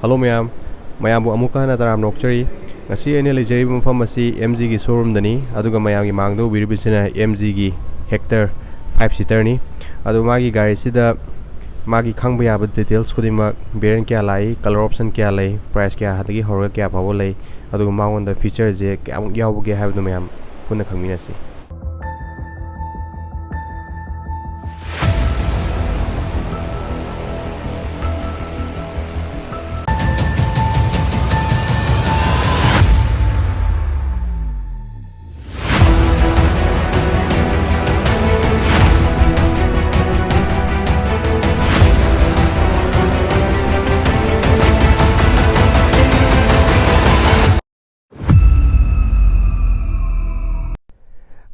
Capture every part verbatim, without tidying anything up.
Hello ꯃꯌꯥꯝ, ꯃꯌꯥꯝꯕꯨ ꯑꯃꯨꯛꯀ ꯍꯟꯅ ꯇꯔꯥꯝꯅ ꯑꯣꯛꯆꯔꯤ꯫ ꯉꯁꯤ ꯑꯩꯅ ꯂꯩꯖꯔꯤꯕ ꯃꯐꯝ ꯑꯁꯤ ꯑꯦꯝ ꯖꯤꯒꯤ ꯁꯣꯔꯨꯝꯗꯅꯤ, ꯑꯗꯨꯒ ꯃꯌꯥꯝꯒꯤ ꯃꯥꯡꯗ ꯎꯕꯤꯔꯤꯕꯁꯤꯅ ꯑꯦꯝ ꯖꯤꯒꯤ ꯍꯦꯛꯇꯔ ꯐꯥꯏꯚ ꯁꯤꯇꯔꯅꯤ꯫ ꯑꯗꯨ ꯃꯥꯒꯤ ꯒꯥꯔꯤꯁꯤꯗ ꯃꯥꯒꯤ ꯈꯪꯕ ꯌꯥꯕ ꯗꯤꯇꯦꯜꯁ ꯈꯨꯗꯤꯡꯃꯛ, ꯚꯦꯔꯤꯌꯟ ꯀꯌꯥ ꯂꯥꯛꯏ, ꯀꯂꯔ ꯑꯣꯞꯁꯟ ꯀꯌꯥ ꯂꯩ, ꯄ꯭ꯔꯥꯏꯁ ꯀꯌꯥꯗꯒꯤ ꯍꯧꯔꯒ ꯀꯌꯥ ꯐꯥꯎꯕ ꯂꯩ, ꯑꯗꯨꯒ ꯃꯉꯣꯟꯗ ꯐꯤꯆꯔꯁꯦ ꯀꯌꯥꯃꯨꯛ ꯌꯥꯎꯕꯒꯦ ꯍꯥꯏꯕꯗꯨ ꯃꯌꯥꯝ ꯄꯨꯟꯅ ꯈꯪꯃꯤꯟꯅꯁꯤ꯫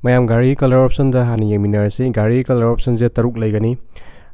ꯃꯌꯥꯝ, ꯒꯥꯔꯤ ꯀꯂꯔ ꯑꯣꯞꯁꯟꯗ ꯍꯥꯟꯅ ꯌꯦꯡꯃꯤꯟꯅꯔꯁꯤ꯫ ꯒꯥꯔꯤ ꯀꯂꯔ ꯑꯣꯞꯁꯟꯁꯦ ꯇꯔꯨꯛ ꯂꯩꯒꯅꯤ: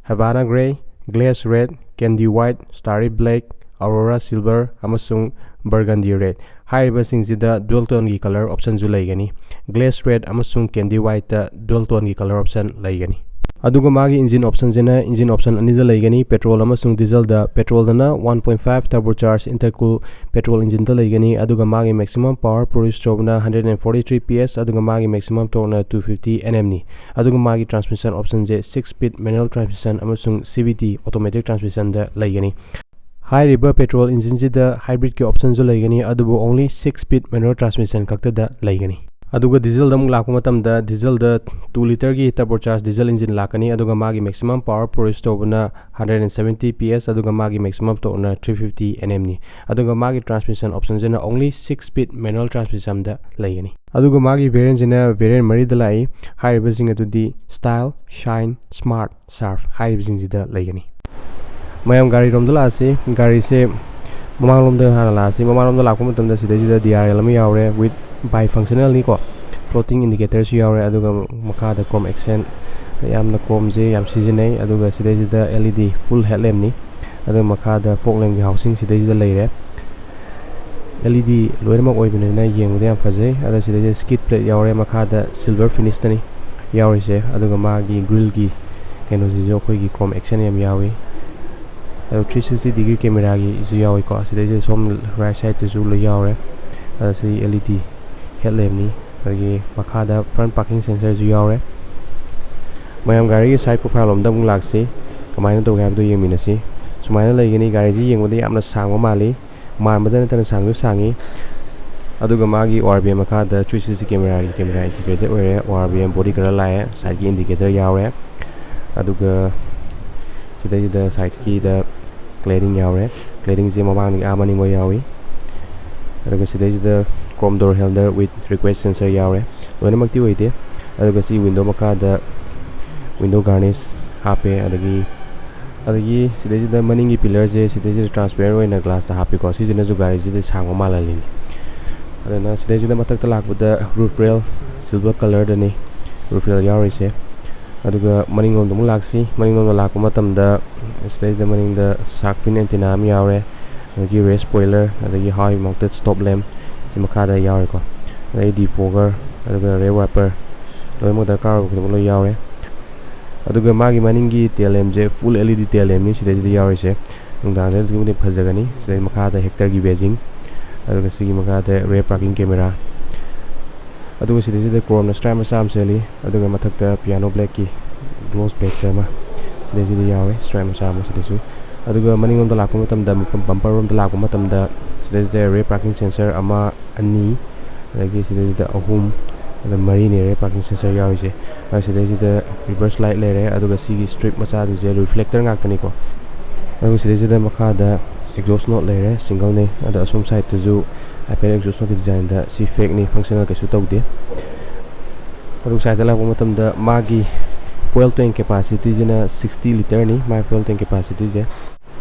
Havana Grey, Glaze Red, Candy White, Starry Black, Aurora Silver ꯑꯃꯁꯨꯡ Burgundy Red꯫ ꯍꯥꯏꯔꯤꯕꯁꯤꯡꯁꯤꯗ dual toneꯒꯤ ꯀꯂꯔ ꯑꯣꯞꯁꯟꯁꯨ ꯂꯩꯒꯅꯤ꯫ Glaze Red ꯑꯃꯁꯨꯡ Candy Whiteꯇ dual toneꯒꯤ ꯀꯂꯔ ꯑꯣꯞꯁꯟ ꯂꯩꯒꯅꯤ꯫ ꯑꯗꯨꯒ ꯃꯥꯒꯤ ꯏꯟꯖꯤꯟ ꯑꯣꯞꯁꯟꯁꯤꯅ ꯏꯟꯖꯤꯟ ꯑꯣꯞꯁꯟ ꯑꯅꯤꯗ ꯂꯩꯒꯅꯤ, ꯄꯦꯇ꯭ꯔꯣꯜ ꯑꯃꯁꯨꯡ ꯗꯤꯖꯜꯗ꯫ ꯄꯦꯇ꯭ꯔꯣꯜꯗꯅ one point five turbocharged intercool petrol ꯏꯟꯖꯤꯟꯗ ꯂꯩꯒꯅꯤ, ꯑꯗꯨꯒ ꯃꯥꯒꯤ maximum power produce ꯇꯧꯕꯅ hundred and forty three P S, ꯑꯗꯨꯒ ꯃꯥꯒꯤ maximum torqueꯅ two fifty N M ꯅꯤ꯫ ꯑꯗꯨꯒ ꯃꯥꯒꯤ transmission optionꯁꯦ six speed manual transmission ꯑꯃꯁꯨꯡ C V T automatic transmissionꯗ ꯂꯩꯒꯅꯤ꯫ ꯍꯥꯏꯔꯤꯕ ꯄꯦꯇ꯭ꯔꯣꯜ ꯏꯟꯖꯤꯟꯁꯤꯗ hybridꯀꯤ optionꯁꯨ ꯂꯩꯒꯅꯤ, ꯑꯗꯨꯕꯨ only six speed manual transmission ꯈꯛꯇꯗ ꯂꯩꯒꯅꯤ꯫ ꯑꯗꯨꯒ ꯗꯤꯖꯜꯗ ꯑꯃꯨꯛ ꯂꯥꯛꯄ ꯃꯇꯝꯗ, ꯗꯤꯖꯜꯗ two litreꯒꯤ turbocharged diesel engine ꯂꯥꯛꯀꯅꯤ, ꯑꯗꯨꯒ ꯃꯥꯒꯤ maximum power produce ꯇꯧꯕꯅ hundred and seventy P S, ꯑꯗꯨꯒ ꯃꯥꯒꯤ maximum torqueꯅ three fifty N M ꯅꯤ꯫ ꯑꯗꯨꯒ ꯃꯥꯒꯤ transmission optionꯁꯤꯅ only six speed manual transmissionꯗ ꯂꯩꯒꯅꯤ꯫ ꯑꯗꯨꯒ ꯃꯥꯒꯤ variantꯁꯤꯅ variant ꯃꯔꯤꯗ ꯂꯥꯛꯏ꯫ ꯍꯥꯏꯔꯤꯕꯁꯤꯡ ꯑꯗꯨꯗꯤ Style, Shine, Smart, Sharp ꯍꯥꯏꯔꯤꯕꯁꯤꯡꯁꯤꯗ ꯂꯩꯒꯅꯤ꯫ ꯃꯌꯥꯝ, ꯒꯥꯔꯤꯔꯣꯝꯗ ꯂꯥꯛꯑꯁꯤ꯫ ꯒꯥꯔꯤꯁꯦ ꯃꯃꯥꯡꯂꯣꯝꯗ ꯍꯥꯟꯅ ꯂꯥꯛꯑꯁꯤ꯫ ꯃꯃꯥꯡꯂꯣꯝꯗ ꯂꯥꯛꯄ ꯃꯇꯝꯗ ꯁꯤꯗꯩꯁꯤꯗ D R L ꯑꯃ ꯌꯥꯎꯔꯦ, with bifunctionalꯅꯤꯀꯣ꯫ Floating indicatorꯁꯨ ꯌꯥꯎꯔꯦ, ꯑꯗꯨꯒ ꯃꯈꯥꯗ chrome accent, ꯌꯥꯝꯅ chromeꯁꯦ ꯌꯥꯝ ꯁꯤꯖꯤꯟꯅꯩ꯫ ꯑꯗꯨꯒ ꯁꯤꯗꯩꯁꯤꯗ L E D full headlampꯅꯤ꯫ ꯑꯗꯨꯒ ꯃꯈꯥꯗ fog lampꯀꯤ housing ꯁꯤꯗꯩꯁꯤꯗ ꯂꯩꯔꯦ꯫ L E D ꯂꯣꯏꯅꯃꯛ ꯑꯣꯏꯕꯅꯤꯅ ꯌꯦꯡꯕꯗ ꯌꯥꯝ ꯐꯖꯩ꯫ ꯑꯗ ꯁꯤꯗꯩꯁꯤꯗ skid plate ꯌꯥꯎꯔꯦ, ꯃꯈꯥꯗ silver finishꯇꯅꯤ ꯌꯥꯎꯔꯤꯁꯦ꯫ ꯑꯗꯨꯒ ꯃꯥꯒꯤ grillꯒꯤ ꯀꯩꯅꯣꯁꯤꯁꯨ ꯑꯩꯈꯣꯏꯒꯤ chrome accent ꯌꯥꯝ ꯌꯥꯎꯏ꯫ ꯑꯗꯣ three sixty degree cameraꯒꯤꯁꯨ ꯌꯥꯎꯏꯀꯣ꯫ ꯁꯤꯗꯩꯁꯤꯗ ꯁꯣꯝ right sideꯇꯁꯨ ꯂꯣꯏ ꯌꯥꯎꯔꯦ꯫ ꯑꯗ ꯁꯤ L E D headlampꯅꯤ꯫ ꯑꯗꯒꯤ ꯃꯈꯥꯗ front parking sensorꯁꯨ ꯌꯥꯎꯔꯦ꯫ ꯃꯌꯥꯝ, ꯒꯥꯔꯤꯒꯤ side profile ꯂꯣꯝꯗ ꯑꯃꯨꯛ ꯂꯥꯛꯁꯤ꯫ ꯀꯃꯥꯏꯅ ꯇꯧꯒꯦ ꯍꯥꯏꯕꯗꯨ ꯌꯦꯡꯃꯤꯟꯅꯁꯤ꯫ ꯁꯨꯃꯥꯏꯅ ꯂꯩꯒꯅꯤ꯫ ꯒꯥꯔꯤꯁꯤ ꯌꯦꯡꯕꯗ ꯌꯥꯝꯅ ꯁꯥꯡꯕ ꯃꯥꯜꯂꯤ꯫ ꯃꯥꯟꯕꯗ ꯅꯠꯇꯅ ꯁꯥꯡꯁꯨ ꯁꯥꯡꯉꯤ꯫ ꯑꯗꯨꯒ ꯃꯥꯒꯤ ORVM ꯃꯈꯥꯗ three sixty cameraꯒꯤ camera integrated ꯑꯣꯏꯔꯦ꯫ ORVM body color ꯂꯥꯛꯑꯦ, sideꯀꯤ indicator ꯌꯥꯎꯔꯦ꯫ ꯑꯗꯨꯒ ꯁꯤꯗꯩꯁꯤꯗ sideꯀꯤꯗ cladding ꯌꯥꯎꯔꯦ꯫ Claddingꯁꯦ ꯃꯃꯥꯡꯗꯒꯤ ꯑꯥ ꯃꯅꯤꯡꯐꯥꯎ ꯌꯥꯎꯏ꯫ ꯑꯗꯨꯒ ꯁꯤꯗꯩꯁꯤꯗ chrome door holder with request sensor ꯌꯥꯎꯔꯦ꯫ ꯂꯣꯏꯅꯃꯛꯇꯤ ꯑꯣꯏꯗꯦ꯫ ꯑꯗꯨꯒ ꯁꯤ window ꯃꯈꯥꯗ window garnish ꯍꯥꯞꯄꯦ꯫ ꯑꯗꯒꯤ, ꯑꯗꯒꯤ ꯁꯤꯗꯩꯁꯤꯗ ꯃꯅꯤꯡꯒꯤ pillarꯁꯦ ꯁꯤꯗꯩꯁꯤꯗ transparent ꯑꯣꯏꯅ glassꯇ ꯍꯥꯞꯄꯤꯀꯣ꯫ ꯁꯤꯁꯤꯅꯁꯨ ꯒꯥꯔꯤꯁꯤꯗ ꯁꯥꯡꯕ ꯃꯥꯜꯍꯜꯂꯤꯅꯤ꯫ ꯑꯗꯨꯅ ꯁꯤꯗꯩꯁꯤꯗ ꯃꯊꯛꯇ ꯂꯥꯛꯄꯗ roof rail silver colorꯗꯅꯤ roof rail ꯌꯥꯎꯔꯤꯁꯦ꯫ ꯑꯗꯨꯒ ꯃꯅꯤꯡꯂꯣꯝꯗ ꯑꯃꯨꯛ ꯂꯥꯛꯁꯤ꯫ ꯃꯅꯤꯡꯂꯣꯝꯗ ꯂꯥꯛꯄ ꯃꯇꯝꯗ ꯁꯤꯗꯩꯁꯤꯗ ꯃꯅꯤꯡꯗ shark fin antenna ꯑꯃ ꯌꯥꯎꯔꯦ꯫ ꯑꯗꯒꯤ rear spoiler, ꯑꯗꯒꯤ high mounted stop lamp ꯁꯤ ꯃꯈꯥꯗ ꯌꯥꯎꯔꯦꯀꯣ꯫ ꯑꯗꯒꯤ defogger, ꯑꯗꯨꯒ rear wiper, ꯂꯣꯏꯅꯃꯛ ꯗꯔꯀꯥꯔ ꯑꯣꯏꯕ ꯈꯨꯗꯤꯡꯃꯛ ꯂꯣꯏ ꯌꯥꯎꯔꯦ꯫ ꯑꯗꯨꯒ ꯃꯥꯒꯤ ꯃꯅꯤꯡꯒꯤ tail lampꯁꯦ full L E D tail lampꯅꯤ ꯁꯤꯗꯩꯁꯤꯗ ꯌꯥꯎꯔꯤꯁꯦ꯫ ꯅꯨꯡꯗꯥꯡꯗ ꯑꯗꯨꯛꯀꯤ ꯃꯇꯤꯛ ꯐꯖꯒꯅꯤ꯫ ꯁꯤꯗꯩ ꯃꯈꯥꯗ Hectorꯒꯤ badging, ꯑꯗꯨꯒ ꯁꯤꯒꯤ ꯃꯈꯥꯗ rear parking camera, ꯑꯗꯨꯒ ꯁꯤꯗꯩꯁꯤꯗ chromeꯅ stripe ꯃꯆꯥ ꯑꯃ ꯆꯦꯜꯂꯤ꯫ ꯑꯗꯨꯒ ꯃꯊꯛꯇ piano blackꯀꯤ gloss blackꯇ ꯑꯃ ꯁꯤꯗꯩꯁꯤꯗ ꯌꯥꯎꯔꯦ, stripe ꯃꯆꯥ ꯑꯃ ꯁꯤꯗꯁꯨ꯫ ꯑꯗꯨꯒ ꯃꯅꯤꯡꯂꯣꯝꯗ ꯂꯥꯛꯄ ꯃꯇꯝꯗ, bumper ꯔꯣꯝꯗ ꯂꯥꯛꯄ ꯃꯇꯝꯗ, ꯁꯤꯗꯩꯁꯤꯗ rear parking sensor ꯑꯃ, ꯑꯅꯤ, ꯑꯗꯒꯤ ꯁꯤꯗꯩꯁꯤꯗ ꯑꯍꯨꯝ, ꯑꯗ ꯃꯔꯤꯅꯦ rear parking sensor ꯌꯥꯎꯔꯤꯁꯦ꯫ ꯑꯗ ꯁꯤꯗꯩꯁꯤꯗ reverse light ꯂꯩꯔꯦ, ꯑꯗꯨꯒ ꯁꯤꯒꯤ strip ꯃꯆꯥꯁꯤꯡꯁꯦ reflector ꯉꯥꯛꯇꯅꯤꯀꯣ꯫ ꯑꯗꯨꯒ ꯁꯤꯗꯩꯁꯤꯗ ꯃꯈꯥꯗ exhaust note ꯂꯩꯔꯦ, singleꯅꯦ꯫ ꯑꯗ ꯑꯁꯣꯝ sideꯇꯁꯨ ꯍꯥꯏꯐꯦꯠ exhaust noteꯀꯤ designꯗ ꯁꯤ fakeꯅꯤ, functional ꯀꯩꯁꯨ ꯇꯧꯗꯦ꯫ ꯑꯗꯨꯒ sideꯇ ꯂꯥꯛꯄ ꯃꯇꯝꯗ ꯃꯥꯒꯤ fuel tank capacityꯁꯤꯅ sixty literꯅꯤ, ꯃꯥꯒꯤ fuel tank capacityꯁꯦ꯫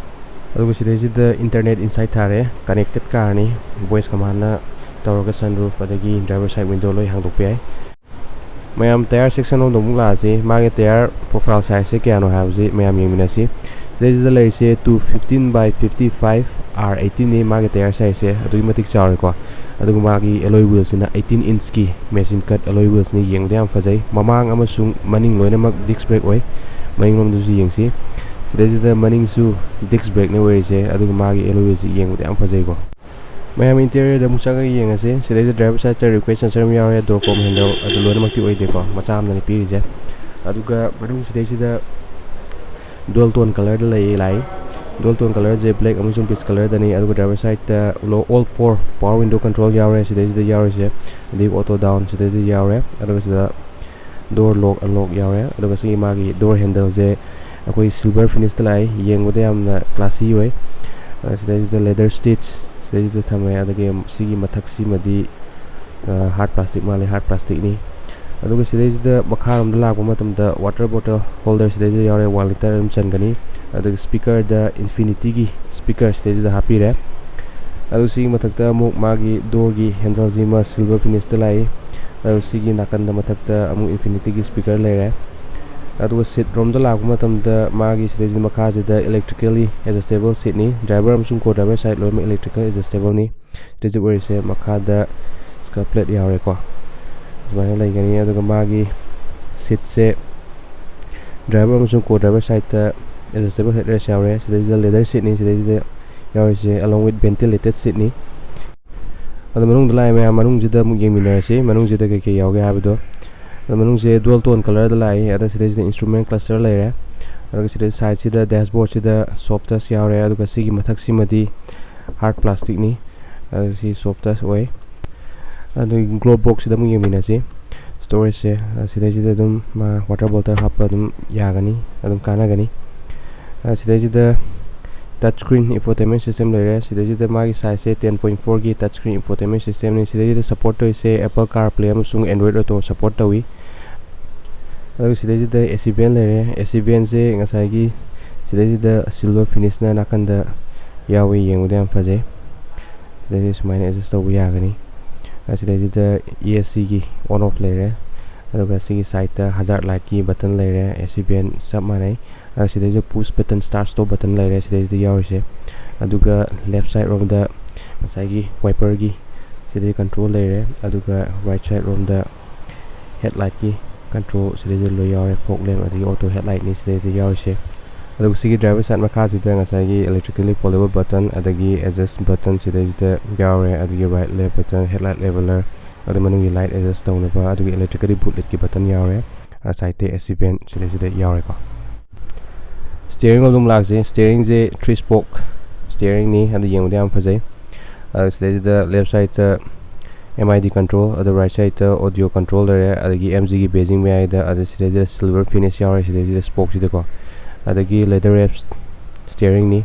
ꯑꯗꯨꯒ ꯁꯤꯗꯩꯁꯤꯗ internet inside ꯊꯥꯔꯦ, connected carꯅꯤ, voice commandꯅ ꯇꯧꯔꯒ sunroof ꯑꯗꯒꯤ driver side window ꯂꯣꯏ ꯍꯥꯡꯗꯣꯛꯄ ꯌꯥꯏ꯫ ꯃꯌꯥꯝ, tyre section ꯂꯣꯝꯗ ꯑꯃꯨꯛ ꯂꯥꯛꯑꯁꯤ꯫ ꯃꯥꯒꯤ tyre profile sizeꯁꯦ ꯀꯌꯥꯅꯣ ꯍꯥꯏꯕꯁꯤ ꯃꯌꯥꯝ ꯌꯦꯡꯃꯤꯟꯅꯁꯤ꯫ ꯁꯤꯗꯩꯁꯤꯗ ꯂꯩꯔꯤꯁꯦ two fifteen by fifty five R eightyꯅꯤ ꯃꯥꯒꯤ tyre sizeꯁꯦ, ꯑꯗꯨꯛꯀꯤ ꯃꯇꯤꯛ ꯆꯥꯎꯔꯦꯀꯣ꯫ ꯑꯗꯨꯒ ꯃꯥꯒꯤ alloy wheelꯁꯤꯅ eighteen inchꯀꯤ machine cut alloy wheelsꯅꯤ, ꯌꯦꯡꯕꯗ ꯌꯥꯝ ꯐꯖꯩ꯫ ꯃꯃꯥꯡ ꯑꯃꯁꯨꯡ ꯃꯅꯤꯡ ꯂꯣꯏꯅꯃꯛ disc brake ꯑꯣꯏ꯫ ꯃꯅꯤꯡꯂꯣꯝꯗꯁꯨ ꯌꯦꯡꯁꯤ꯫ ꯁꯤꯗꯩꯁꯤꯗ ꯃꯅꯤꯡꯁꯨ ꯗꯤꯁꯛ ꯕ꯭ꯔꯦꯛꯅꯤ ꯑꯣꯏꯔꯤꯁꯦ, ꯑꯗꯨꯒ ꯃꯥꯒꯤ ꯑꯦꯂꯣꯏꯁꯤ ꯌꯦꯡꯕꯗ ꯌꯥꯝ ꯐꯖꯩꯀꯣ꯫ ꯃꯌꯥꯝ, ꯏꯟꯇꯤꯔꯤꯌꯔꯗ ꯑꯃꯨꯛ ꯆꯪꯉꯒ ꯌꯦꯡꯉꯁꯦ꯫ ꯁꯤꯗꯩꯁꯤꯗ ꯗ꯭ꯔꯥꯏꯚꯔ ꯁꯥꯏꯠꯇ ꯔꯤꯀ꯭ꯋꯦꯁ ꯁꯦꯟꯁꯔ ꯑꯃ ꯌꯥꯎꯔꯦ, ꯗꯣꯔ ꯀꯣꯝ ꯍꯦꯟꯗꯜ ꯑꯗꯨ ꯂꯣꯏꯅꯃꯛꯇꯤ ꯑꯣꯏꯗꯦꯀꯣ, ꯃꯆꯥ ꯑꯃꯗꯅꯤ ꯄꯤꯔꯤꯁꯦ꯫ ꯑꯗꯨꯒ ꯃꯅꯨꯡ ꯁꯤꯗꯩꯁꯤꯗ ꯗꯨꯋꯦꯜ ꯇꯣꯟ ꯀꯂꯔꯗ ꯂꯩ ꯂꯥꯛꯏ꯫ ꯗꯨꯋꯦꯜ ꯇꯣꯟ ꯀꯂꯔꯁꯦ ꯕ꯭ꯂꯦꯛ ꯑꯃꯁꯨꯡ ꯄꯤꯆ ꯀꯂꯔꯗꯅꯤ꯫ ꯑꯗꯨꯒ ꯗ꯭ꯔꯥꯏꯚꯔ ꯁꯥꯏꯠꯇ all four power window control ꯌꯥꯎꯔꯦ ꯁꯤꯗꯩꯁꯤꯗ ꯌꯥꯎꯔꯤꯁꯦ, ꯑꯗꯒꯤ ꯑꯣꯇꯣ ꯗꯥꯎꯟ ꯁꯤꯗꯩꯁꯤꯗ ꯌꯥꯎꯔꯦ꯫ ꯑꯗꯨꯒ ꯁꯤꯗ ꯗꯣꯔ ꯂꯣꯛ ꯑꯟꯂꯣꯛ ꯌꯥꯎꯔꯦ꯫ ꯑꯗꯨꯒ ꯁꯤꯒꯤ ꯃꯥꯒꯤ ꯗꯣꯔ ꯍꯦꯟꯗꯜꯁꯦ ꯑꯩꯈꯣꯏ ꯁꯤꯜꯚꯔ ꯐꯤꯅꯤꯁꯇ ꯂꯥꯛꯏ, ꯌꯦꯡꯕꯗ ꯌꯥꯝꯅ ꯀ꯭ꯂꯥꯁꯤ ꯑꯣꯏ꯫ ꯑ, ꯁꯤꯗꯩꯁꯤꯗ ꯂꯦꯗꯔ ꯁ꯭ꯇꯤꯆ ꯁꯤꯗꯩꯁꯤꯗ ꯊꯝꯃꯦ꯫ ꯑꯗꯒꯤ ꯁꯤꯒꯤ ꯃꯊꯛꯁꯤꯃꯗꯤ ꯍꯥꯔꯠ ꯄ꯭ꯂꯥꯁꯇꯤꯛ ꯃꯥꯜꯂꯦ, ꯍꯥꯔꯠ ꯄ꯭ꯂꯥꯁꯇꯤꯛꯅꯤ꯫ ꯑꯗꯨꯒ ꯁꯤꯗꯩꯁꯤꯗ ꯃꯈꯥꯔꯣꯝꯗ ꯂꯥꯛꯄ ꯃꯇꯝꯗ ꯋꯥꯇꯔ ꯕꯣꯇꯜ ꯍꯣꯜꯗꯔ ꯁꯤꯗꯩꯁꯤꯗ ꯌꯥꯎꯔꯦ, ꯋꯥꯟ ꯂꯤꯇꯔ ꯑꯗꯨꯝ ꯆꯟꯒꯅꯤ꯫ ꯑꯗꯨꯒ ꯁ꯭ꯄꯤꯀꯔꯗ ꯏꯟꯐꯤꯅꯤꯇꯤꯒꯤ ꯁ꯭ꯄꯤꯀꯔ ꯁꯤꯗꯩꯁꯤꯗ ꯍꯥꯞꯄꯤꯔꯦ꯫ ꯑꯗꯨ ꯁꯤꯒꯤ ꯃꯊꯛꯇ ꯑꯃꯨꯛ ꯃꯥꯒꯤ ꯗꯣꯔꯒꯤ ꯍꯦꯟꯗꯜꯁꯤꯃ ꯁꯤꯜꯚꯔ ꯐꯤꯅꯤꯁꯇ ꯂꯥꯛꯏ꯫ ꯑꯗꯨ ꯁꯤꯒꯤ ꯅꯥꯀꯟꯗ ꯃꯊꯛꯇ ꯑꯃꯨꯛ ꯏꯟꯐꯤꯅꯤꯇꯤꯒꯤ ꯁ꯭ꯄꯤꯀꯔ ꯂꯩꯔꯦ꯫ ꯑꯗꯨꯒ ꯁꯤꯠ ꯔꯣꯝꯗ ꯂꯥꯛꯄ ꯃꯇꯝꯗ ꯃꯥꯒꯤ ꯁꯤꯗꯩꯁꯤꯗ ꯃꯈꯥꯁꯤꯗ ꯏꯂꯦꯛꯇ꯭ꯔꯤꯀꯦꯜꯂꯤ ꯑꯦꯗꯖꯁꯇꯦꯕꯜ ꯁꯤꯠꯅꯤ꯫ ꯗ꯭ꯔꯥꯏꯚꯔ ꯑꯃꯁꯨꯡ ꯀꯣ ꯗ꯭ꯔꯥꯏꯚꯔ ꯁꯥꯏꯠ ꯂꯣꯏꯅꯃꯛ ꯏꯂꯦꯛꯇ꯭ꯔꯤꯀꯦꯜ ꯑꯦꯗꯖꯁꯇꯦꯕꯜꯅꯤ꯫ ꯁꯤꯗꯩꯁꯤꯗ ꯑꯣꯏꯔꯤꯁꯦ ꯃꯈꯥꯗ ꯁ꯭ꯀꯔ ꯄ꯭ꯂꯦꯠ ꯌꯥꯎꯔꯦꯀꯣ, ꯁꯨꯃꯥꯏꯅ ꯂꯩꯒꯅꯤ꯫ ꯑꯗꯨꯒ ꯃꯥꯒꯤ ꯁꯤꯠꯁꯦ ꯗ꯭ꯔꯥꯏꯚꯔ ꯑꯃꯁꯨꯡ ꯀꯣ ꯗ꯭ꯔꯥꯏꯚꯔ ꯁꯥꯏꯠꯇ ꯑꯦꯗꯖꯁꯇꯦꯕꯜ ꯍꯦꯗ ꯔꯦꯁ ꯌꯥꯎꯔꯦ꯫ ꯁꯤꯗꯩꯁꯤꯗ ꯂꯦꯗꯔ ꯁꯤꯠꯅꯤ ꯁꯤꯗꯩꯁꯤꯗ ꯌꯥꯎꯔꯤꯁꯦ, along with ventilated ꯁꯤꯠꯅꯤ꯫ ꯑꯗꯣ ꯃꯅꯨꯡꯗ ꯂꯥꯛꯑꯦ ꯃꯌꯥꯝ, ꯃꯅꯨꯡꯁꯤꯗ ꯑꯃꯨꯛ ꯌꯦꯡꯃꯤꯟꯅꯔꯁꯤ ꯃꯅꯨꯡꯁꯤꯗ ꯀꯩꯀꯩ ꯌꯥꯎꯒꯦ ꯍꯥꯏꯕꯗꯣ꯫ ꯑꯗꯣ ꯃꯅꯨꯡꯁꯦ ꯗꯨꯋꯦꯜ ꯇꯣꯟ ꯀꯂꯔꯗ ꯂꯥꯛꯏ꯫ ꯑꯗ ꯁꯤꯗꯩꯁꯤꯗ ꯏꯟꯁꯇ꯭ꯔꯨꯃꯦꯟ ꯀ꯭ꯂꯁꯇꯔ ꯂꯩꯔꯦ꯫ ꯑꯗꯨꯒ ꯁꯤꯗꯩ ꯁꯥꯏꯠꯁꯤꯗ ꯗꯦꯁꯕꯣꯔꯗꯁꯤꯗ ꯁꯣꯐ ꯇꯁ ꯌꯥꯎꯔꯦ꯫ ꯑꯗꯨꯒ ꯁꯤꯒꯤ ꯃꯊꯛꯁꯤꯃꯗꯤ ꯍꯥꯔꯠ ꯄ꯭ꯂꯥꯁꯇꯤꯛꯅꯤ꯫ ꯑꯗꯨ ꯁꯤ ꯁꯣꯐ ꯇꯁ ꯑꯣꯏ꯫ ꯑꯗꯨꯒꯤ ꯒ꯭ꯂꯣꯞ ꯕꯣꯛꯁꯁꯤꯗ ꯑꯃꯨꯛ ꯌꯦꯡꯃꯤꯟꯅꯁꯤ꯫ ꯁ꯭ꯇꯣꯔꯦꯖꯁꯦ, ꯑ, ꯁꯤꯗꯩꯁꯤꯗ ꯑꯗꯨꯝ ꯃꯥ ꯋꯥꯇꯔ ꯕꯣꯇꯜ ꯍꯥꯞꯄ ꯑꯗꯨꯝ ꯌꯥꯒꯅꯤ, ꯑꯗꯨꯝ ꯀꯥꯟꯅꯒꯅꯤ꯫ ꯑ, ꯁꯤꯗꯩꯁꯤꯗ ꯇꯆ ꯁ꯭ꯀ꯭ꯔꯤꯟ ꯏꯟꯐꯣꯇꯦꯟꯃꯦꯟ ꯁꯤꯁꯇꯦꯝ ꯂꯩꯔꯦ꯫ ꯁꯤꯗꯩꯁꯤꯗ ꯃꯥꯒꯤ ꯁꯥꯏꯖꯁꯦ ꯇꯦꯟ ꯄꯣꯏꯟ ꯐꯣꯔꯒꯤ ꯇꯆ ꯁ꯭ꯀ꯭ꯔꯤꯟ ꯏꯟꯐꯣꯇꯦꯟꯃꯦꯟ ꯁꯤꯁꯇꯦꯝꯅꯤ꯫ ꯁꯤꯗꯩꯁꯤꯗ ꯁꯞꯄꯣꯔꯠ ꯇꯧꯔꯤꯁꯦ ꯑꯦꯄꯜ ꯀꯥꯔ ꯄ꯭ꯂꯦ ꯑꯃꯁꯨꯡ ꯑꯦꯟꯗ꯭ꯔꯣꯏꯗ ꯑꯣꯇꯣ ꯁꯞꯄꯣꯔꯠ ꯇꯧꯏ꯫ ꯑꯗꯨꯒ ꯁꯤꯗꯩꯁꯤꯗ ꯑꯦ ꯁꯤ ꯚꯦꯟ ꯂꯩꯔꯦ꯫ ꯑꯦ ꯁꯤ ꯚꯦꯟꯁꯦ ꯉꯁꯥꯏꯒꯤ ꯁꯤꯗꯩꯁꯤꯗ ꯁꯤꯜꯚꯔ ꯐꯤꯅꯤꯁꯅ ꯅꯥꯀꯟꯗ ꯌꯥꯎꯋꯤ, ꯌꯦꯡꯕꯗ ꯌꯥꯝ ꯐꯖꯩ꯫ ꯁꯤꯗꯩꯁꯤꯗ ꯁꯨꯃꯥꯏꯅ ꯑꯦꯗꯖꯁ ꯇꯧꯕ ꯌꯥꯒꯅꯤ꯫ ꯑ, ꯁꯤꯗꯩꯁꯤꯗ ꯑꯦ ꯁꯤꯒꯤ ꯑꯣꯟ ꯑꯣꯐ ꯂꯩꯔꯦ꯫ ꯑꯗꯨꯒ ꯁꯤꯒꯤ ꯁꯥꯏꯠꯇ ꯍꯖꯥꯔꯠ ꯂꯥꯏꯠꯀꯤ ꯕꯇꯟ ꯂꯩꯔꯦ, ꯑꯦ ꯁꯤ ꯚꯦꯟ ꯆꯞ ꯃꯥꯟꯅꯩ꯫ ꯑ, ꯁꯤꯗꯩꯁꯤꯗ push button, start stop button ꯂꯩꯔꯦ ꯁꯤꯗꯩꯁꯤꯗ ꯌꯥꯎꯔꯤꯁꯦ꯫ ꯑꯗꯨꯒ ꯂꯦꯐ ꯁꯥꯏꯠ ꯔꯣꯝꯗ ꯉꯁꯥꯏꯒꯤ ꯋꯥꯏꯄꯔꯒꯤ ꯁꯤꯗꯩ ꯀꯟꯇ꯭ꯔꯣꯜ ꯂꯩꯔꯦ꯫ ꯑꯗꯨꯒ ꯔꯥꯏꯠ ꯁꯥꯏꯠ ꯔꯣꯝꯗ ꯍꯦꯗ ꯂꯥꯏꯠꯀꯤ ꯀꯟꯇ꯭ꯔꯣꯜ ꯁꯤꯗꯩꯁꯤꯗ ꯂꯣꯏ ꯌꯥꯎꯔꯦ, ꯐꯣꯛ ꯂꯦꯝ ꯑꯗꯒꯤ ꯑꯣꯇꯣ ꯍꯦꯗ ꯂꯥꯏꯠꯅꯤ ꯁꯤꯗꯩꯁꯤꯗ ꯌꯥꯎꯔꯤꯁꯦ꯫ ꯑꯗꯨꯒ ꯁꯤꯒꯤ driver side ꯃꯈꯥꯁꯤꯗ ꯉꯁꯥꯏꯒꯤ electrically foldable button, ꯑꯗꯒꯤ adjust button ꯁꯤꯗꯩꯁꯤꯗ ꯌꯥꯎꯔꯦ, ꯑꯗꯒꯤ right left button, headlight leveler, ꯑꯗꯨ ꯃꯅꯨꯡꯒꯤ light adjust ꯇꯧꯅꯕ, ꯑꯗꯨꯒꯤ electrically boot lidꯀꯤ button ꯌꯥꯎꯔꯦ, sideꯇ AC vent ꯁꯤꯗꯩꯁꯤꯗ ꯌꯥꯎꯔꯦꯀꯣ꯫ Steering ꯑꯗꯨꯝ ꯂꯥꯛꯁꯤ꯫ Steeringꯁꯦ three spoke steeringꯅꯤ, ꯑꯗꯨ ꯌꯦꯡꯕꯗ ꯌꯥꯝ ꯐꯖꯩ꯫ ꯑꯗꯨ ꯁꯤꯗꯩꯁꯤꯗ left sideꯇ MID control, ꯑꯗꯨ right sideꯇ audio control ꯂꯩꯔꯦ, ꯑꯗꯒꯤ MGꯒꯤ badging ꯃꯌꯥꯏꯗ, ꯑꯗꯨ ꯁꯤꯗꯩꯁꯤꯗ silver finish ꯌꯥꯎꯔꯦ ꯁꯤꯗꯩꯁꯤꯗ spokeꯁꯤꯗꯀꯣ꯫ ꯑꯗꯒꯤ leather wrap steeringꯅꯤ,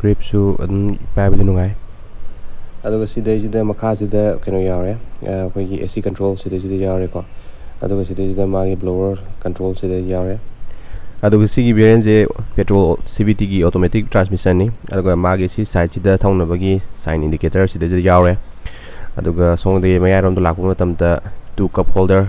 gripꯁꯨ ꯑꯗꯨꯝ ꯄꯥꯏꯕꯗꯤ ꯅꯨꯡꯉꯥꯏ꯫ ꯑꯗꯨꯒ ꯁꯤꯗꯩꯁꯤꯗ ꯃꯈꯥꯁꯤꯗ ꯀꯩꯅꯣ ꯌꯥꯎꯔꯦ, ꯑꯩꯈꯣꯏꯒꯤ AC control ꯁꯤꯗꯩꯁꯤꯗ ꯌꯥꯎꯔꯦꯀꯣ꯫ ꯑꯗꯨꯒ ꯁꯤꯗꯩꯁꯤꯗ ꯃꯥꯒꯤ blower control ꯁꯤꯗ ꯌꯥꯎꯔꯦ꯫ ꯑꯗꯨꯒ ꯁꯤꯒꯤ variantꯁꯦ petrol CVTꯒꯤ automatic transmissionꯅꯤ꯫ ꯑꯗꯨꯒ ꯃꯥꯒꯤ ꯁꯤ sideꯁꯤꯗ ꯊꯧꯅꯕꯒꯤ sign indicator ꯁꯤꯗꯩꯁꯤꯗ ꯌꯥꯎꯔꯦ꯫ ꯑꯗꯨꯒ ꯁꯣꯝꯗꯒꯤ ꯃꯌꯥꯏꯔꯣꯝꯗ ꯂꯥꯛꯄ ꯃꯇꯝꯗ two cup holder,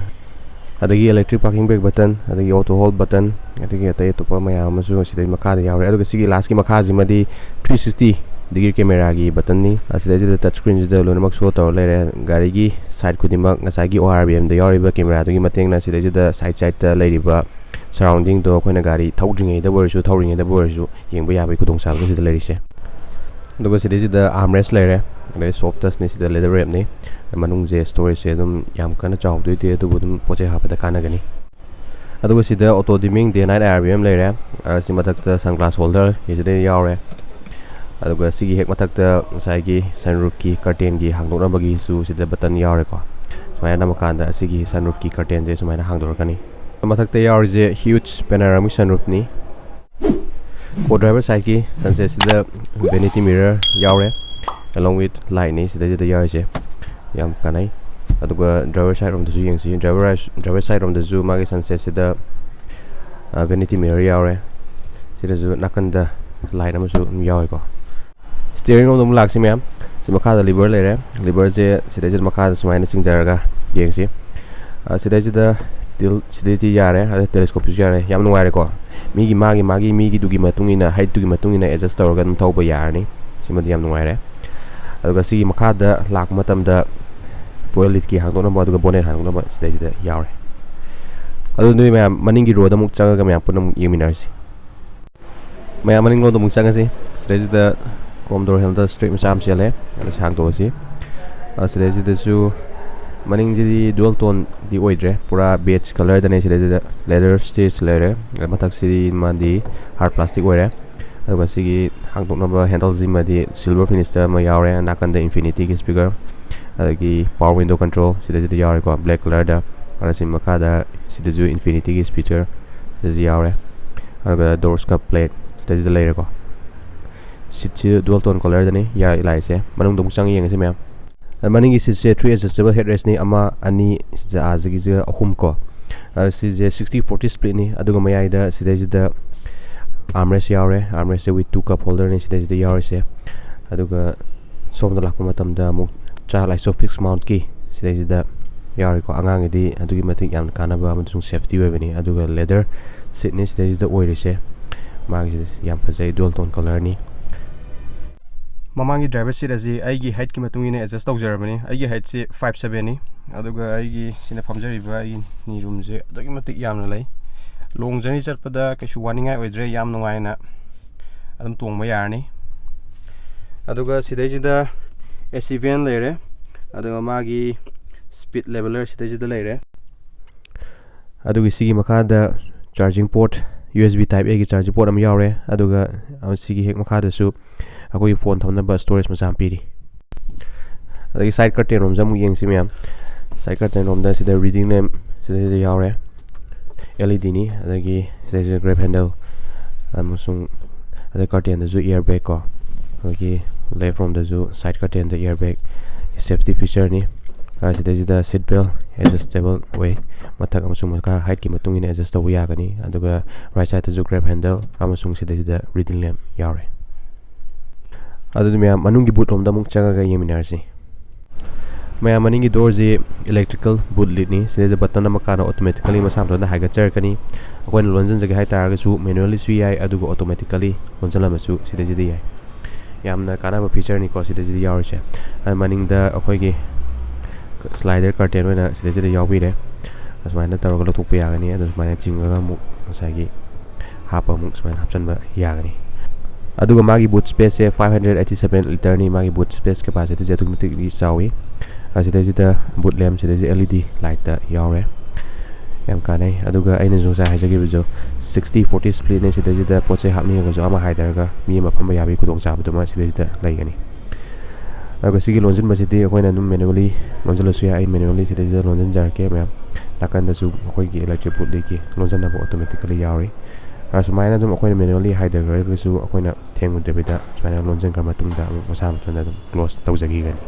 ꯑꯗꯒꯤ electric parking brake button, ꯑꯗꯒꯤ auto hold button, ꯑꯗꯒꯤ ꯑꯇꯩ ꯑꯇꯣꯞꯄ ꯃꯌꯥꯝ ꯑꯃꯁꯨ ꯁꯤꯗꯩ ꯃꯈꯥꯗ ꯌꯥꯎꯔꯦ꯫ ꯑꯗꯨꯒ ꯁꯤꯒꯤ lastꯀꯤ ꯃꯈꯥꯁꯤꯃꯗꯤ three sixty degree cameraꯒꯤ buttonꯅꯤ꯫ ꯑꯁꯤꯗꯩꯁꯤꯗ touch screenꯁꯤꯗ ꯂꯣꯏꯅꯃꯛ show ꯇꯧꯔ ꯂꯩꯔꯦ꯫ ꯒꯥꯔꯤꯒꯤ side ꯈꯨꯗꯤꯡꯃꯛ ꯉꯁꯥꯏꯒꯤ ORVMꯗ ꯌꯥꯎꯔꯤꯕ cameraꯗꯨꯒꯤ ꯃꯇꯦꯡꯅ ꯁꯤꯗꯩꯁꯤꯗ side sideꯇ ꯂꯩꯔꯤꯕ surroundingꯗꯣ ꯑꯩꯈꯣꯏꯅ ꯒꯥꯔꯤ ꯊꯧꯗ꯭ꯔꯤꯉꯩꯗꯕꯨ ꯑꯣꯏꯔꯁꯨ ꯊꯧꯔꯤꯉꯩꯗꯕꯨ ꯑꯣꯏꯔꯁꯨ ꯌꯦꯡꯕ ꯌꯥꯕꯒꯤ ꯈꯨꯗꯣꯡꯆꯥꯕꯗꯣ ꯁꯤꯗ ꯂꯩꯔꯤꯁꯦ꯫ ꯑꯗꯨꯒ ꯁꯤꯗꯩꯁꯤꯗ armrest ꯂꯩꯔꯦ, ꯑꯗꯩ soft touchꯅꯤ, ꯁꯤꯗ leather wrapꯅꯤ꯫ ꯃꯅꯨꯡꯁꯦ storageꯁꯦ ꯑꯗꯨꯝ ꯌꯥꯝ ꯀꯟꯅ ꯆꯥꯎꯗꯣꯏꯗꯦ, ꯑꯗꯨꯕꯨ ꯑꯗꯨꯝ ꯄꯣꯠ ꯆꯩ ꯍꯥꯞꯄꯗ ꯀꯥꯟꯅꯒꯅꯤ꯫ ꯑꯗꯨꯒ ꯁꯤꯗ auto dimming day night IRVM ꯂꯩꯔꯦ꯫ ꯑ, ꯁꯤ ꯃꯊꯛꯇ sunglass holder ꯁꯤꯗ ꯌꯥꯎꯔꯦ꯫ ꯑꯗꯨꯒ ꯁꯤꯒꯤ ꯍꯦꯛ ꯃꯊꯛꯇ ꯉꯁꯥꯏꯒꯤ sunroofꯀꯤ curtainꯒꯤ ꯍꯥꯡꯗꯣꯛꯅꯕꯒꯤꯁꯨ ꯁꯤꯗ button ꯌꯥꯎꯔꯦꯀꯣ꯫ ꯁꯨꯃꯥꯏꯅ ꯅꯝꯃꯀꯥꯟꯗ ꯑꯁꯤꯒꯤ sunroofꯀꯤ curtainꯁꯦ ꯁꯨꯃꯥꯏꯅ ꯍꯥꯡꯗꯣꯔꯛꯀꯅꯤ꯫ ꯃꯊꯛꯇ ꯌꯥꯎꯔꯤꯁꯦ huge panoramic sunroofꯅꯤ꯫ Co-driver sideꯀꯤ sunsetsꯁꯤꯗ vanity mirror ꯌꯥꯎꯔꯦ, along with lightꯅꯤ ꯁꯤꯗꯩꯁꯤꯗ ꯌꯥꯎꯔꯤꯁꯦ, ꯌꯥꯝ ꯀꯥꯟꯅꯩ꯫ ꯑꯗꯨꯒ driver sideꯔꯣꯝꯗꯁꯨ ꯌꯦꯡꯁꯤ꯫ Driver driver sideꯔꯣꯝꯗꯁꯨ ꯃꯥꯒꯤ sunsetsꯁꯤꯗ vanity mirror ꯌꯥꯎꯔꯦ꯫ ꯁꯤꯗꯁꯨ ꯅꯥꯀꯟꯗ light ꯑꯃꯁꯨ ꯑꯗꯨꯝ ꯌꯥꯎꯔꯦꯀꯣ꯫ Steeringꯔꯣꯝꯗ ꯑꯃꯨꯛ ꯂꯥꯛꯁꯤ ꯃꯌꯥꯝ꯫ ꯁꯤ ꯃꯈꯥꯗ lever ꯂꯩꯔꯦ꯫ Leverꯁꯦ ꯁꯤꯗꯩꯁꯤꯗ ꯃꯈꯥꯗ ꯁꯨꯃꯥꯏꯅ ꯆꯤꯡꯊꯔꯒ ꯌꯦꯡꯁꯤ꯫ ꯑ, ꯁꯤꯗꯩꯁꯤꯗ tilt ꯁꯤꯗꯩꯁꯤꯗ ꯌꯥꯔꯦ, ꯑꯗ telescopeꯁꯨ ꯌꯥꯔꯦ꯫ ꯌꯥꯝ ꯅꯨꯡꯉꯥꯏꯔꯦꯀꯣ꯫ ꯃꯤꯒꯤ, ꯃꯥꯒꯤ, ꯃꯥꯒꯤ, ꯃꯤꯒꯤꯗꯨꯒꯤ ꯃꯇꯨꯡ ꯏꯟꯅ, heightꯇꯨꯒꯤ ꯃꯇꯨꯡ ꯏꯟꯅ adjust ꯇꯧꯔꯒ ꯑꯗꯨꯝ ꯊꯧꯕ ꯌꯥꯔꯅꯤ꯫ ꯁꯤꯃꯗꯤ ꯌꯥꯝ ꯅꯨꯡꯉꯥꯏꯔꯦ꯫ ꯑꯗꯨꯒ ꯁꯤꯒꯤ ꯃꯈꯥꯗ ꯂꯥꯛꯄ ꯃꯇꯝꯗ fuel lidꯀꯤ ꯍꯥꯡꯗꯣꯛꯅꯕ, ꯑꯗꯨꯒ bonnet ꯍꯥꯡꯗꯣꯛꯅꯕ ꯁꯤꯗꯩꯁꯤꯗ ꯌꯥꯎꯔꯦ꯫ ꯑꯗꯨ ꯅꯣꯏ ꯃꯌꯥꯝ ꯃꯅꯤꯡꯒꯤ rowꯗ ꯑꯃꯨꯛ ꯆꯪꯉꯒ ꯃꯌꯥꯝ ꯄꯨꯟꯅ ꯑꯃꯨꯛ ꯌꯦꯡꯃꯤꯟꯅꯔꯁꯤ꯫ ꯃꯌꯥꯝ ꯃꯅꯤꯡꯂꯣꯝꯗ ꯑꯃꯨꯛ ꯆꯪꯉꯁꯤ꯫ ꯁꯤꯗꯩꯁꯤꯗ chrome door handle strip ꯃꯆꯥ ꯑꯃ ꯆꯦꯜꯂꯦ, ꯑꯗ ꯁꯤ ꯍꯥꯡꯗꯣꯛꯑꯁꯤ꯫ ꯑ, ꯁꯤꯗꯩꯁꯤꯗꯁꯨ ꯃꯅꯤꯡꯁꯤꯗꯤ dual tone ꯗꯤ ꯑꯣꯏꯗ꯭ꯔꯦ, ꯄꯨꯔꯥ beige colour ꯗꯅꯦ꯫ ꯁꯤꯗꯩꯁꯤꯗ leather stitch ꯂꯩꯔꯦ, ꯑꯗ ꯃꯊꯛꯁꯤꯗꯤ ꯃꯥꯗꯤ hard plastic ꯑꯣꯏꯔꯦ꯫ ꯑꯗꯨꯒ ꯁꯤꯒꯤ ꯍꯥꯡꯗꯣꯛꯅꯕ handle ꯁꯤꯃꯗꯤ silver finish ꯇ ꯑꯃ ꯌꯥꯎꯔꯦ, ꯅꯥꯀꯟꯗ infinity ꯒꯤ speaker, ꯑꯗꯒꯤ power window control ꯁꯤꯗꯩꯁꯤꯗ ꯌꯥꯎꯔꯦꯀꯣ, black colour ꯗ꯫ ꯑꯗ ꯁꯤ ꯃꯈꯥꯗ ꯁꯤꯗꯁꯨ infinity ꯒꯤ speaker ꯁꯤꯗꯁꯨ ꯌꯥꯎꯔꯦ꯫ ꯑꯗꯨꯒ doors ꯀ plate ꯁꯤꯗꯩꯁꯤꯗ ꯂꯩꯔꯦꯀꯣ꯫ Seat ꯁꯤ dual tone colour ꯗꯅꯤ ꯌꯥ-, ꯂꯥꯛꯏꯁꯦ꯫ ꯃꯅꯨꯡꯗ ꯑꯃꯨꯛ ꯆꯪꯉ ꯌꯦꯡꯉꯁꯤ ꯃꯌꯥꯝ꯫ ꯑꯗ ꯃꯅꯤꯡꯒꯤ seat ꯁꯦ three adjustable headrest ꯅꯤ, ꯑꯃ, ꯑꯅꯤ, ꯁꯤꯗ ꯑꯥꯁꯤꯒꯤꯁꯤꯒ ꯑꯍꯨꯝ ꯀꯣ꯫ ꯑꯗ ꯁꯤꯁꯦ sixty forty split ꯅꯤ, ꯑꯗꯨꯒ ꯃꯌꯥꯏꯗ ꯁꯤꯗꯩꯁꯤꯗ armrest ꯌꯥꯎꯔꯦ꯫ Armrest say with two cup holder ꯅꯤ ꯁꯤꯗꯩꯁꯤꯗ ꯌꯥꯎꯔꯤꯁꯦ꯫ ꯑꯗꯨꯒ ꯁꯣꯝꯗ ꯂꯥꯛꯄ ꯃꯇꯝꯗ ꯑꯃꯨꯛ child ISOFIX mount ꯀꯤ ꯁꯤꯗꯩꯁꯤꯗ ꯌꯥꯎꯔꯤꯀꯣ꯫ ꯑꯉꯥꯡꯒꯤꯗꯤ ꯑꯗꯨꯛꯀꯤ ꯃꯇꯤꯛ ꯌꯥꯝꯅ ꯀꯥꯟꯅꯕ ꯑꯃꯁꯨꯡ safety ꯑꯣꯏꯕꯅꯤ꯫ ꯑꯗꯨꯒ leather seat ꯅꯤ ꯁꯤꯗꯩꯁꯤꯗ ꯑꯣꯏꯔꯤꯁꯦ꯫ ꯃꯥꯒꯤꯁꯤ ꯌꯥꯝ ꯐꯖꯩ, dual tone colour ꯅꯤ꯫ ꯃꯃꯥꯡꯒꯤ driver seat ꯑꯁꯤ ꯑꯩꯒꯤ height ꯀꯤ ꯃꯇꯨꯡ ꯏꯟꯅ adjust ꯇꯧꯖꯔꯕꯅꯤ꯫ ꯑꯩꯒꯤ height ꯁꯤ five seven ꯅꯤ, ꯑꯗꯨꯒ ꯑꯩꯒꯤ ꯁꯤꯅ ꯐꯝꯖꯔꯤꯕ ꯑꯩꯒꯤ knee room ꯁꯦ ꯑꯗꯨꯛꯀꯤ ꯃꯇꯤꯛ ꯌꯥꯝꯅ ꯂꯩ꯫ Long journey ꯆꯠꯄꯗ ꯀꯩꯁꯨ ꯋꯥꯅꯤꯡꯉꯥꯏ ꯑꯣꯏꯗ꯭ꯔꯦ, ꯌꯥꯝ ꯅꯨꯡꯉꯥꯏꯅ ꯑꯗꯨꯝ ꯇꯣꯡꯕ ꯌꯥꯔꯅꯤ꯫ ꯑꯗꯨꯒ ꯁꯤꯗꯩꯁꯤꯗ AC vent ꯂꯩꯔꯦ, ꯑꯗꯨꯒ ꯃꯥꯒꯤ speed leveller ꯁꯤꯗꯩꯁꯤꯗ ꯂꯩꯔꯦ꯫ ꯑꯗꯨꯒꯤ ꯁꯤꯒꯤ ꯃꯈꯥꯗ charging port, USB type A ꯒꯤ charging port ꯑꯃ ꯌꯥꯎꯔꯦ꯫ ꯑꯗꯨꯒ ꯁꯤꯒꯤ ꯍꯦꯛ ꯃꯈꯥꯗꯁꯨ ꯑꯩꯈꯣꯏꯒꯤ phone ꯊꯝꯅꯕ storage ꯃꯆꯥ ꯑꯃ ꯄꯤꯔꯤ꯫ ꯑꯗꯒꯤ side curtain ꯔꯣꯝꯁꯦ ꯑꯃꯨꯛ ꯌꯦꯡꯁꯤ ꯃꯌꯥꯝ꯫ Side curtain ꯔꯣꯝꯗ ꯁꯤꯗ reading lamp ꯁꯤꯗꯩꯁꯤꯗ ꯌꯥꯎꯔꯦ, LED ꯅꯤ꯫ ꯑꯗꯒꯤ ꯁꯤꯗꯩꯁꯤꯗ grab handle ꯑꯃꯁꯨꯡ ꯑꯗꯩ curtain ꯗꯁꯨ airbag ꯀꯣ, ꯑꯩꯈꯣꯏꯒꯤ left ꯔꯣꯝꯗꯁꯨ side curtain ꯗ airbag, safety feature ꯅꯤ꯫ ꯑ, ꯁꯤꯗꯩꯁꯤꯗ seat belt adjustable ꯑꯣꯏ, ꯃꯊꯛ ꯑꯃꯁꯨꯡ ꯃꯈꯥ height ꯀꯤ ꯃꯇꯨꯡ ꯏꯟꯅ adjust ꯇꯧꯕ ꯌꯥꯒꯅꯤ꯫ ꯑꯗꯨꯒ right side ꯇꯁꯨ grab handle ꯑꯃꯁꯨꯡ ꯁꯤꯗꯩꯁꯤꯗ reading lamp ꯌꯥꯎꯔꯦ꯫ ꯑꯗꯨꯗꯤ ꯃꯌꯥꯝ ꯃꯅꯨꯡꯒꯤ boot ꯔꯣꯝꯗ ꯑꯃꯨꯛ ꯆꯪꯉꯒ ꯌꯦꯡꯃꯤꯟꯅꯔꯁꯤ꯫ ꯃꯌꯥꯝ ꯃꯅꯤꯡꯒꯤ door ꯁꯤ electrical boot lid ꯅꯤ꯫ ꯁꯤꯗꯩꯁꯤꯗ button ꯑꯃ ꯀꯥꯟꯅ automatically ꯃꯁꯥ ꯃꯊꯟꯇ ꯍꯥꯏꯒꯠꯆꯔꯛꯀꯅꯤ꯫ ꯑꯩꯈꯣꯏꯅ ꯂꯣꯟꯁꯤꯟꯖꯒꯦ ꯍꯥꯏꯇꯥꯔꯒꯁꯨ manually ꯁꯨ ꯌꯥꯏ, ꯑꯗꯨꯒ automatically ꯂꯣꯟꯁꯤꯜꯂꯝꯕꯁꯨ ꯁꯤꯗꯩꯁꯤꯗ ꯌꯥꯏ꯫ ꯌꯥꯝꯅ ꯀꯥꯟꯅꯕ feature ꯅꯤꯀꯣ ꯁꯤꯗꯩꯁꯤꯗ ꯌꯥꯎꯔꯤꯁꯦ꯫ ꯑꯗ ꯃꯅꯤꯡꯗ ꯑꯩꯈꯣꯏꯒꯤ slider curtain ꯑꯣꯏꯅ ꯁꯤꯗꯩꯁꯤꯗ ꯌꯥꯎꯕꯤꯔꯦ꯫ ꯑꯁꯨꯃꯥꯏꯅ ꯇꯧꯔꯒ ꯂꯧꯊꯣꯛꯄ ꯌꯥꯒꯅꯤ꯫ ꯑꯗꯨ ꯁꯨꯃꯥꯏꯅ ꯆꯤꯡꯉꯒ ꯑꯃꯨꯛ ꯉꯁꯥꯏꯒꯤ ꯍꯥꯞꯄ ꯑꯃꯨꯛ ꯁꯨꯃꯥꯏꯅ ꯍꯥꯞꯆꯤꯟꯕ ꯌꯥꯒꯅꯤ꯫ ꯑꯗꯨꯒ ꯃꯥꯒꯤ boot space ꯁꯦ five hundred eighty seven liter ꯅꯤ꯫ ꯃꯥꯒꯤ boot space capacity ꯁꯦ ꯑꯗꯨꯛꯀꯤ ꯃꯇꯤꯛ ꯆꯥꯎꯋꯤ꯫ ꯑꯁꯤꯗꯩꯁꯤꯗ boot lamp ꯁꯤꯗꯩꯁꯤ L E D light ꯇ ꯌꯥꯎꯔꯦ꯫ ꯌꯥꯝ ꯀꯥꯟꯅꯩ꯫ ꯑꯗꯨꯒ ꯑꯩꯅꯁꯨ ꯉꯁꯥꯏ ꯍꯥꯏꯖꯈꯤꯕꯁꯨ sixty forty split ꯅꯤ꯫ ꯁꯤꯗꯩꯁꯤꯗ ꯄꯣꯠ ꯆꯩ ꯍꯥꯞꯅꯤꯡꯉꯒꯁꯨ ꯑꯃ ꯍꯥꯏꯊꯔꯒ ꯃꯤ ꯑꯃ ꯐꯝꯕ ꯌꯥꯕꯒꯤ ꯈꯨꯗꯣꯡꯆꯥꯕꯗꯨꯃ ꯁꯤꯗꯩꯁꯤꯗ ꯂꯩꯒꯅꯤ꯫ ꯑꯗꯨꯒ ꯁꯤꯒꯤ ꯂꯣꯟꯁꯤꯟꯕꯁꯤꯗꯤ ꯑꯩꯈꯣꯏꯅ ꯑꯗꯨꯝ manually ꯂꯣꯟꯁꯤꯜꯂꯁꯨ ꯌꯥꯏ꯫ ꯑꯩ manually ꯁꯤꯗꯩꯁꯤꯗ ꯂꯣꯟꯁꯤꯟꯖꯔꯛꯀꯦ ꯃꯌꯥꯝ꯫ ꯅꯥꯀꯟꯗꯁꯨ ꯑꯩꯈꯣꯏꯒꯤ electric boot ꯗꯒꯤ ꯂꯣꯟꯁꯤꯟꯅꯕ automatically ꯌꯥꯎꯔꯤ꯫ ꯑꯁꯨꯃꯥꯏꯅ ꯑꯗꯨꯝ ꯑꯩꯈꯣꯏꯅ manually ꯍꯥꯏꯊꯈ꯭ꯔꯒꯁꯨ ꯑꯩꯈꯣꯏꯅ ꯊꯦꯡꯉꯨꯗꯕꯤꯗ ꯁꯨꯃꯥꯏꯅ ꯂꯣꯟꯁꯤꯟꯈ꯭ꯔ ꯃꯇꯨꯡꯗ ꯑꯃꯨꯛ ꯃꯁꯥ ꯃꯊꯟꯇ ꯑꯗꯨꯝ close ꯇꯧꯖꯈꯤꯒꯅꯤ꯫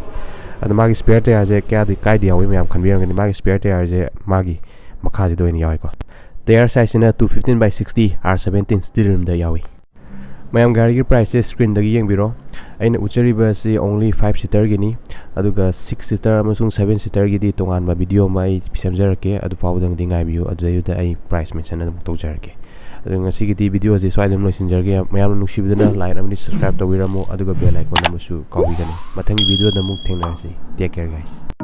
ꯑꯗꯣ ꯃꯥꯒꯤ spare tyre ꯁꯦ ꯀꯌꯥꯗꯤ ꯀꯥꯏꯗ ꯌꯥꯎꯏ ꯃꯌꯥꯝ ꯈꯟꯕꯤꯔꯝꯒꯅꯤ꯫ ꯃꯥꯒꯤ spare tyre ꯁꯦ ꯃꯥꯒꯤ ꯃꯈꯥꯁꯤꯗ ꯑꯣꯏꯅ ꯌꯥꯎꯏꯀꯣ꯫ Tyre size ꯁꯤꯅ two fifteen by sixty R seventeen steel rim ꯗ ꯌꯥꯎꯏ꯫ ꯃꯌꯥꯝ ꯒꯥꯔꯤꯒꯤ price ꯁꯦ screen ꯗꯒꯤ ꯌꯦꯡꯕꯤꯔꯣ꯫ ꯑꯩꯅ ꯎꯠꯆꯔꯤꯕ ꯑꯁꯤ only five seater ꯒꯤꯅꯤ꯫ ꯑꯗꯨꯒ six seater ꯑꯃꯁꯨꯡ seven seater ꯒꯤꯗꯤ ꯇꯣꯉꯥꯟꯕ video ꯑꯃ ꯑꯩ ꯁꯦꯝꯖꯔꯛꯀꯦ꯫ ꯑꯗꯨ ꯐꯥꯎꯕꯗꯪꯗꯤ ꯉꯥꯏꯕꯤꯌꯨ꯫ ꯑꯗꯨꯗꯩꯗꯨꯗ ꯑꯩ price mention ꯑꯗꯨꯝ ꯇꯧꯖꯔꯛꯀꯦ꯫ ꯑꯗꯣ ꯉꯁꯤꯒꯤꯗꯤ video ꯑꯁꯤ ꯁ꯭ꯋꯥꯏꯗ ꯑꯗꯨꯝ ꯂꯣꯏꯁꯤꯟꯖꯔꯒꯦ꯫ ꯃꯌꯥꯝꯅ ꯅꯨꯡꯁꯤꯕꯤꯗꯨꯅ like ꯑꯃꯗꯤ subscribe ꯇꯧꯕꯤꯔꯝꯃꯨ꯫ ꯑꯗꯨꯒ bell icon ꯑꯃꯁꯨ ꯀꯥꯎꯕꯤꯒꯅꯨ꯫ ꯃꯊꯪꯒꯤ video ꯗ ꯑꯃꯨꯛ ꯊꯦꯡꯅꯔꯁꯤ꯫ Take care, guys꯫